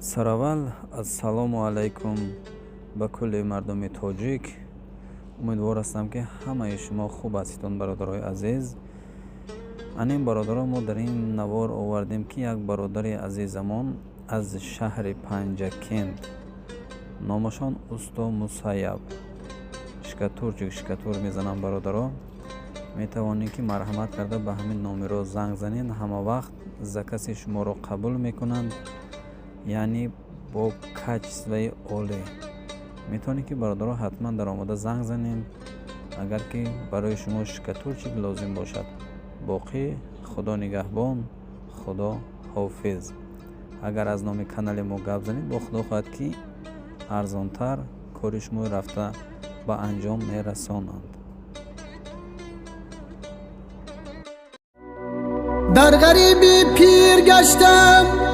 Сараввал ассалому алайкум ба кулли мардуми тоҷик. Умедвор ҳастам, ки ҳамаи шумо хуб ҳаститон, бародарои азиз. Анин, бародаро, мо дар ин навор овардем, ки як бародари азизамон аз шаҳри Панҷакент, номашон усто Мусайяб, штукатурчик, штукатур мезанам. Бародаро, метавонед, ки марҳамат карда ба ҳамин номеро занг занед. Ҳама вақт закази шуморо қабул мекунанд, яъне бо качествои олӣ. Метавонед, ки, бародаро, ҳатман даромада занг занед, агар ки барои шумо штукатурчик лозим бошад. Боқӣ Худо нигаҳбон, Худо ҳофиз. Агар аз номи канали мо гап занед, бо Худо хоҳад, ки арзонтар кори шумо рафта ба анҷом мерасонанд. Дар ғарибӣ пир гаштам.